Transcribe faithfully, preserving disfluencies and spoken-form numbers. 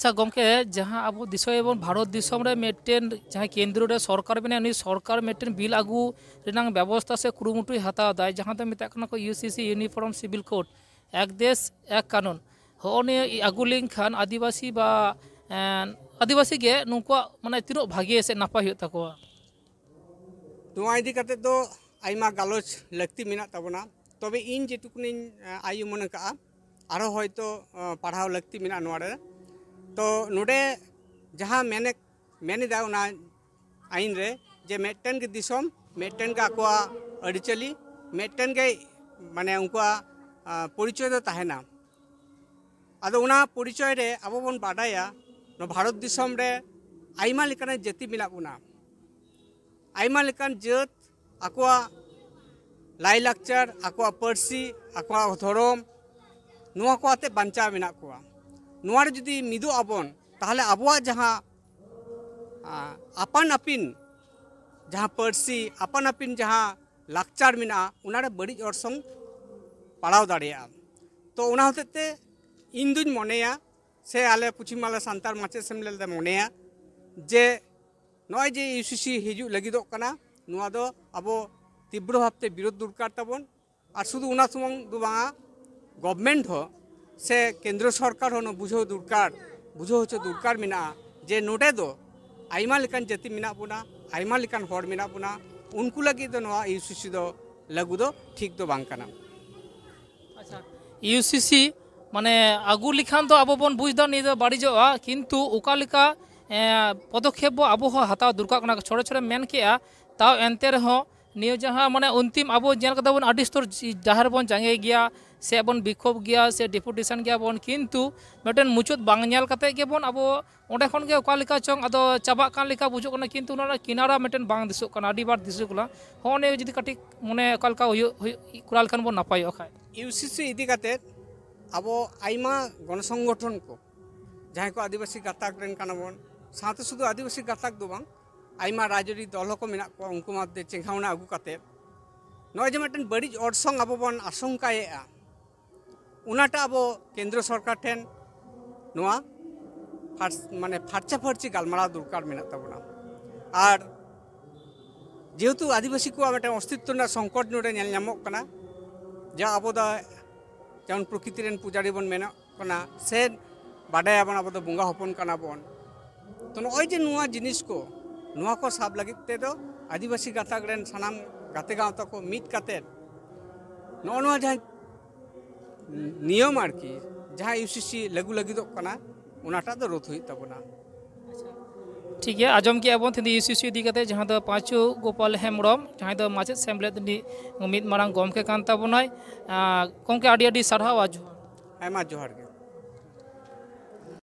ᱟᱪᱪᱷᱟ ᱜᱚᱢᱠᱮ, ᱡᱟᱦᱟᱸ ᱟᱵᱚ ᱫᱤᱥᱚᱢ ᱨᱮ ᱢᱤᱫᱴᱮᱱ ᱡᱟᱦᱟᱸ ᱠᱮᱱᱫᱨᱚ ᱨᱮ ᱥᱚᱨᱠᱟᱨ ᱢᱮᱱᱟᱭᱟ, ᱩᱱᱤ ᱥᱚᱨᱠᱟᱨ ᱢᱤᱫᱴᱮᱱ ᱵᱤᱞ ᱟᱹᱜᱩ ᱨᱮᱱᱟᱜ ᱵᱮᱵᱚᱥᱛᱷᱟ ᱥᱮ ᱠᱩᱨᱩᱢᱩᱴᱩᱭ ᱦᱟᱛᱟᱣ ᱮᱫᱟᱭ, ᱡᱟᱦᱟᱸ ᱫᱚ ᱢᱮᱛᱟᱜ ᱠᱟᱱᱟ ᱠᱚ ᱤᱭᱩᱥᱤᱥᱤ, ᱤᱭᱩᱱᱤᱯᱷᱚᱨᱢ ᱥᱤᱵᱤᱞ ᱠᱳᱰ, ᱮᱠ ᱫᱮᱥ ᱮᱠ ᱠᱟᱱᱩᱱ᱾ ᱦᱚᱸᱜᱼᱚ ᱱᱤᱭᱟᱹ ᱟᱹᱜᱩ ᱞᱮᱱᱠᱷᱟᱱ ᱟᱹᱫᱤᱵᱟᱹᱥᱤ ᱵᱟ, ᱮᱸ, ᱟᱹᱫᱤᱵᱟᱹᱥᱤ ᱜᱮ ᱱᱩᱠᱩᱣᱟᱜ ᱢᱟᱱᱮ ᱛᱤᱱᱟᱹᱜ ᱵᱷᱟᱜᱮ ᱥᱮ ᱱᱟᱯᱟᱭ ᱦᱩᱭᱩᱜ ᱛᱟᱠᱚᱣᱟ? ᱱᱚᱣᱟ ᱤᱫᱤ ᱠᱟᱛᱮ ᱫᱚ ᱟᱭᱢᱟ ᱜᱟᱞᱚᱪ ᱞᱟᱹᱠᱛᱤ ᱢᱮᱱᱟᱜ ᱛᱟᱵᱚᱱᱟ, ᱛᱚᱵᱮ ᱤᱧ ᱡᱮᱴᱩᱠᱩᱱᱤᱧ, ᱮᱸ, ᱟᱭ ᱩᱢᱟᱹᱱ ᱟᱠᱟᱫᱼᱟ, ᱟᱨᱦᱚᱸ ᱦᱚᱭᱛᱳ, ᱮᱸ, ᱯᱟᱲᱦᱟᱣ ᱞᱟᱹᱠᱛᱤ ᱢᱮᱱᱟᱜᱼᱟ ᱱᱚᱣᱟ ᱨᱮ᱾ ᱛᱚ ᱱᱚᱰᱮ ᱡᱟᱦᱟᱸ ᱢᱮᱱᱮ ᱢᱮᱱ ᱮᱫᱟ ᱚᱱᱟ ᱟᱹᱭᱤᱱ ᱨᱮ, ᱡᱮ ᱢᱤᱫᱴᱮᱱ ᱜᱮ ᱫᱤᱥᱚᱢ, ᱢᱤᱫᱴᱮᱱ ᱜᱮ ᱟᱠᱚᱣᱟᱜ ᱟᱹᱨᱤᱪᱟᱹᱞᱤ, ᱢᱤᱫᱴᱮᱱ ᱜᱮ ᱢᱟᱱᱮ ᱩᱱᱠᱩᱣᱟᱜ, ᱟᱸ, ᱯᱚᱨᱤᱪᱚᱭ ᱫᱚ ᱛᱟᱦᱮᱱᱟ᱾ ᱟᱫᱚ ᱚᱱᱟ ᱯᱚᱨᱤᱪᱚᱭ ᱨᱮ ᱟᱵᱚ ᱵᱚᱱ ᱵᱟᱰᱟᱭᱟ, ᱱᱚᱣᱟ ᱵᱷᱟᱨᱚᱛ ᱫᱤᱥᱚᱢ ᱨᱮ ᱟᱭᱢᱟ ᱞᱮᱠᱟᱱᱟᱜ ᱡᱟᱹᱛᱤ ᱢᱮᱱᱟᱜ ᱵᱚᱱᱟ, ᱟᱭᱢᱟ ᱞᱮᱠᱟᱱ ᱡᱟᱹᱛ ᱟᱠᱚᱣᱟᱜ ᱞᱟᱭᱼᱞᱟᱠᱪᱟᱨ, ᱟᱠᱚᱣᱟᱜ ᱯᱟᱹᱨᱥᱤ, ᱟᱠᱚᱣᱟᱜ ᱫᱷᱚᱨᱚᱢ, ᱱᱚᱣᱟ ᱠᱚ ᱟᱛᱮ ᱵᱟᱧᱪᱟᱣ ᱢᱮᱱᱟᱜ ᱠᱚᱣᱟ᱾ ᱱᱚᱣᱟ ᱨᱮ ᱡᱩᱫᱤ ᱢᱤᱫᱚᱜ ᱟᱵᱚᱱ, ᱛᱟᱦᱚᱞᱮ ᱟᱵᱚᱣᱟᱜ ᱡᱟᱦᱟᱸ, ᱟ, ᱟᱯᱟᱱ ᱟᱹᱯᱤᱱ ᱡᱟᱦᱟᱸ ᱯᱟᱹᱨᱥᱤ, ᱟᱯᱟᱱ ᱟᱹᱯᱤᱱ ᱡᱟᱦᱟᱸ ᱞᱟᱠᱪᱟᱨ ᱢᱮᱱᱟᱜᱼᱟ, ᱚᱱᱟᱨᱮ ᱵᱟᱹᱲᱤᱡ ᱚᱨᱥᱚᱝ ᱯᱟᱲᱟᱣ ᱫᱟᱲᱮᱭᱟᱜᱼᱟ᱾ ᱛᱚ ᱚᱱᱟ ᱦᱚᱛᱮᱡ ᱛᱮ ᱤᱧ ᱫᱩᱧ ᱢᱚᱱᱮᱭᱟ, ᱥᱮ ᱟᱞᱮ ᱯᱚᱪᱷᱤᱢ ᱵᱟᱝᱞᱟ ᱥᱟᱱᱛᱟᱲ ᱢᱟᱪᱮᱫ ᱥᱮᱢᱞᱮᱫ ᱞᱮ ᱢᱚᱱᱮᱭᱟ, ᱡᱮ ᱱᱚᱜᱼᱚᱭ ᱡᱮ ᱤᱭᱩᱥᱤᱥᱤ ᱦᱤᱡᱩᱜ ᱞᱟᱹᱜᱤᱫᱚᱜ ᱠᱟᱱᱟ, ᱱᱚᱣᱟ ᱫᱚ ᱟᱵᱚ ᱛᱤᱵᱨᱚ ᱵᱷᱟᱵᱽᱛᱮ ᱵᱤᱨᱳᱫᱷ ᱫᱚᱨᱠᱟᱨ ᱛᱟᱵᱚᱱ᱾ ᱟᱨ ᱥᱩᱫᱷᱩ ᱚᱱᱟ ᱥᱩᱢᱩᱝ ᱫᱚ ᱵᱟᱝᱟ, ᱜᱚᱵᱷᱢᱮᱱᱴ ᱦᱚᱸ ᱥᱮ ᱠᱮᱱᱫᱨᱚ ᱥᱚᱨᱠᱟᱨ ᱦᱚᱸ ᱱᱚᱣᱟ ᱵᱩᱡᱷᱟᱹᱣ ᱫᱚᱨᱠᱟᱨ, ᱵᱩᱡᱷᱟᱹᱣ ᱦᱚᱪᱚ ᱫᱚᱨᱠᱟᱨ ᱢᱮᱱᱟᱜᱼᱟ ᱡᱮ ᱱᱚᱰᱮ ᱫᱚ ᱟᱭᱢᱟ ᱞᱮᱠᱟᱱ ᱡᱟᱹᱛᱤ ᱢᱮᱱᱟᱜ ᱵᱚᱱᱟ, ᱟᱭᱢᱟ ᱞᱮᱠᱟᱱ ᱦᱚᱲ ᱢᱮᱱᱟᱜ ᱵᱚᱱᱟ, ᱩᱱᱠᱩ ᱞᱟᱹᱜᱤᱫ ᱫᱚ ᱱᱚᱣᱟ ᱤᱭᱩᱥᱤᱥᱤ ᱫᱚ ᱞᱟᱹᱜᱩ ᱫᱚ ᱴᱷᱤᱠ ᱫᱚ ᱵᱟᱝ ᱠᱟᱱᱟ᱾ ᱟᱪᱪᱷᱟ, ᱤᱭᱩᱥᱤᱥᱤ ᱢᱟᱱᱮ ᱟᱹᱜᱩ ᱞᱮᱠᱷᱟᱱ ᱫᱚ ᱟᱵᱚ ᱵᱚᱱ ᱵᱩᱡᱽ ᱮᱫᱟ ᱱᱤᱭᱟᱹ ᱫᱚ ᱵᱟᱹᱲᱤᱡᱚᱜᱼᱟ, ᱠᱤᱱᱛᱩ ᱚᱠᱟ ᱞᱮᱠᱟ, ᱮᱸ, ᱯᱚᱫᱚᱠᱷᱮᱯ ᱵᱚ ᱟᱵᱚ ᱦᱚᱸ ᱦᱟᱛᱟᱣ ᱫᱚᱨᱠᱟᱨ ᱠᱟᱱᱟ? ᱪᱷᱚᱲᱮ ᱪᱷᱚᱲᱮ ᱢᱮᱱ ᱠᱮᱜᱼᱟ, ᱛᱟᱣ ᱮᱱᱛᱮ ᱨᱮᱦᱚᱸ ᱱᱤᱭᱟᱹ ᱡᱟᱦᱟᱸ ᱢᱟᱱᱮ ᱚᱱᱛᱤᱢ ᱟᱵᱚ ᱧᱮᱞ ᱠᱟᱫᱟ ᱵᱚᱱ ᱟᱹᱰᱤ ᱥᱛᱚᱨ ᱡᱟᱦᱮᱨ ᱵᱚᱱ ᱡᱟᱸᱜᱮ ᱜᱮᱭᱟ, ᱥᱮ ᱵᱚᱱ ᱵᱤᱠᱷᱳᱵ ᱜᱮᱭᱟ, ᱥᱮ ᱰᱮᱯᱩᱴᱮᱥᱚᱱ ᱜᱮᱭᱟ ᱵᱚᱱ, ᱠᱤᱱᱛᱩ ᱢᱤᱫᱴᱮᱱ ᱢᱩᱪᱟᱹᱫ ᱵᱟᱝ ᱧᱮᱞ ᱠᱟᱛᱮ ᱜᱮᱵᱚᱱ ᱟᱵᱚ ᱚᱸᱰᱮ ᱠᱷᱚᱱ ᱜᱮ ᱚᱠᱟ ᱞᱮᱠᱟ ᱪᱚᱝ ᱟᱫᱚ ᱪᱟᱵᱟᱜ ᱠᱟᱱ ᱞᱮᱠᱟ ᱵᱩᱡᱩᱜ ᱠᱟᱱᱟ, ᱠᱤᱱᱛᱩ ᱚᱱᱟ ᱨᱮᱱᱟᱜ ᱠᱤᱱᱟᱨᱟ ᱢᱤᱫᱴᱮᱱ ᱵᱟᱝ ᱫᱤᱥᱚᱜ ᱠᱟᱱᱟ, ᱟᱹᱰᱤ ᱵᱟᱨ ᱫᱤᱥᱟᱹᱜ ᱠᱟᱱᱟ᱾ ᱦᱚᱸᱜᱼᱚ ᱱᱤᱭᱟᱹ ᱡᱩᱫᱤ ᱠᱟᱹᱴᱤᱡ ᱢᱟᱱᱮ ᱚᱠᱟ ᱞᱮᱠᱟ ᱦᱩᱭᱩᱜ, ᱦᱩᱭᱩᱜ, ᱠᱚᱨᱟᱣ ᱞᱮᱠᱷᱟᱱ ᱵᱚᱱ ᱱᱟᱯᱟᱭᱚᱜᱼᱟ ᱠᱷᱟᱡ᱾ ᱤᱭᱩᱥᱤᱥᱤ ᱤᱫᱤ ᱠᱟᱛᱮ ᱟᱵᱚ ᱟᱭᱢᱟ ᱜᱚᱱᱚ ᱥᱚᱝᱜᱚᱴᱷᱚᱱ ᱠᱚ, ᱡᱟᱦᱟᱸᱭ ᱠᱚ ᱟᱹᱫᱤᱵᱟᱹᱥᱤ ᱜᱟᱛᱟᱠ ᱨᱮᱱ ᱠᱟᱱᱟ ᱵᱚᱱ, ᱥᱟᱶᱛᱮ ᱥᱩᱫᱷᱩ ᱟᱹᱫᱤᱵᱟᱹᱥᱤ ᱜᱟᱛᱟᱠ ᱫᱚ ᱵᱟᱝ, ᱟᱭᱢᱟ ᱨᱟᱡᱽᱟᱹᱨᱤ ᱫᱚᱞ ᱦᱚᱸᱠᱚ ᱢᱮᱱᱟᱜ ᱠᱚᱣᱟ, ᱩᱱᱠᱩ ᱢᱚᱫᱽᱫᱷᱮ ᱪᱮᱸᱜᱷᱟᱣᱱᱟ ᱟᱹᱜᱩ ᱠᱟᱛᱮ ᱱᱚᱜᱼᱚᱭ ᱡᱮ ᱢᱤᱫᱴᱮᱱ ᱵᱟᱹᱲᱤᱡ ᱚᱨᱥᱚᱝ ᱟᱵᱚ ᱵᱚᱱ ᱟᱥᱚᱝᱠᱟᱭᱮᱫᱼᱟ, ᱚᱱᱟᱴᱟᱜ ᱟᱵᱚ ᱠᱮᱱᱫᱨᱚ ᱥᱚᱨᱠᱟᱨ ᱴᱷᱮᱱ ᱱᱚᱣᱟ ᱯᱷᱟᱨᱥ- ᱢᱟᱱᱮ ᱯᱷᱟᱨᱪᱟᱼᱯᱷᱟᱨᱪᱤ ᱜᱟᱞᱢᱟᱨᱟᱣ ᱫᱚᱨᱠᱟᱨ ᱢᱮᱱᱟᱜ ᱛᱟᱵᱚᱱᱟ᱾ ᱟᱨ ᱡᱮᱦᱮᱛᱩ ᱟᱹᱫᱤᱵᱟᱹᱥᱤ ᱠᱚᱣᱟᱜ ᱢᱤᱫᱴᱮᱱ ᱚᱥᱛᱤᱛᱛᱚ ᱨᱮᱱᱟᱜ ᱥᱚᱝᱠᱚᱴ ᱱᱚᱰᱮ ᱧᱮᱞ ᱧᱟᱢᱚᱜ ᱠᱟᱱᱟ, ᱡᱟ ᱟᱵᱚ ᱫᱚ ᱡᱮᱢᱚᱱ ᱯᱨᱚᱠᱨᱤᱛᱤ ᱨᱮᱱ ᱯᱩᱡᱟᱨᱤ ᱵᱚᱱ ᱢᱮᱱᱚᱜ ᱠᱟᱱᱟ, ᱥᱮ ᱵᱟᱰᱟᱭᱟᱵᱚᱱ ᱟᱵᱚ ᱫᱚ ᱵᱚᱸᱜᱟ ᱦᱚᱯᱚᱱ ᱠᱟᱱᱟ ᱵᱚᱱ᱾ ᱛᱚ, ᱱᱚᱜᱼᱚᱭ ᱡᱮ ᱱᱚᱣᱟ ᱡᱤᱱᱤᱥ ᱠᱚ, ᱱᱚᱣᱟ ᱠᱚ ᱥᱟᱵ ᱞᱟᱹᱜᱤᱫ ᱛᱮᱫᱚ ᱟᱹᱫᱤᱵᱟᱹᱥᱤ ᱜᱟᱛᱟᱠ ᱨᱮᱱ ᱥᱟᱱᱟᱢ ᱜᱟᱛᱮ ᱜᱟᱶᱛᱟ ᱠᱚ ᱢᱤᱫ ᱠᱟᱛᱮᱫ ᱱᱚᱜᱼᱚ ᱱᱚᱣᱟ ᱡᱟᱦᱟᱸ ᱱᱤᱭᱚᱢ ᱟᱨᱠᱤ, ᱡᱟᱦᱟᱸ ᱤᱭᱩᱥᱤᱥᱤ ᱞᱟᱹᱜᱩ ᱞᱟᱹᱜᱤᱫᱚᱜ ᱠᱟᱱᱟ, ᱚᱱᱟᱴᱟᱜ ᱫᱚ ᱨᱳᱫᱷ ᱦᱩᱭᱩᱜ ᱛᱟᱵᱚᱱᱟ᱾ ᱴᱷᱤᱠ ᱜᱮᱭᱟ, ᱟᱸᱡᱚᱢ ᱠᱮᱜᱼᱟ ᱵᱚᱱ ᱛᱮᱦᱮᱧ ᱫᱚ ᱤᱭᱩᱥᱤᱥᱤ ᱤᱫᱤ ᱠᱟᱛᱮ, ᱡᱟᱦᱟᱸ ᱫᱚ ᱯᱟᱸᱪᱩ ᱜᱳᱯᱟᱞ ᱦᱮᱢᱵᱨᱚᱢ, ᱡᱟᱦᱟᱸᱭ ᱫᱚ ᱢᱟᱪᱮᱫ ᱥᱮᱢᱞᱮᱫ ᱨᱤᱱᱤᱡ ᱢᱤᱫ ᱢᱟᱨᱟᱝ ᱜᱚᱢᱠᱮ ᱠᱟᱱ ᱛᱟᱵᱚᱱᱟᱭ᱾ ᱟᱸ, ᱜᱚᱢᱠᱮ, ᱟᱹᱰᱤ ᱟᱹᱰᱤ ᱥᱟᱨᱦᱟᱣ ᱟᱨ ᱡᱚᱦᱟᱨ᱾ ᱟᱭᱢᱟ ᱡᱚᱦᱟᱨ ᱜᱮ᱾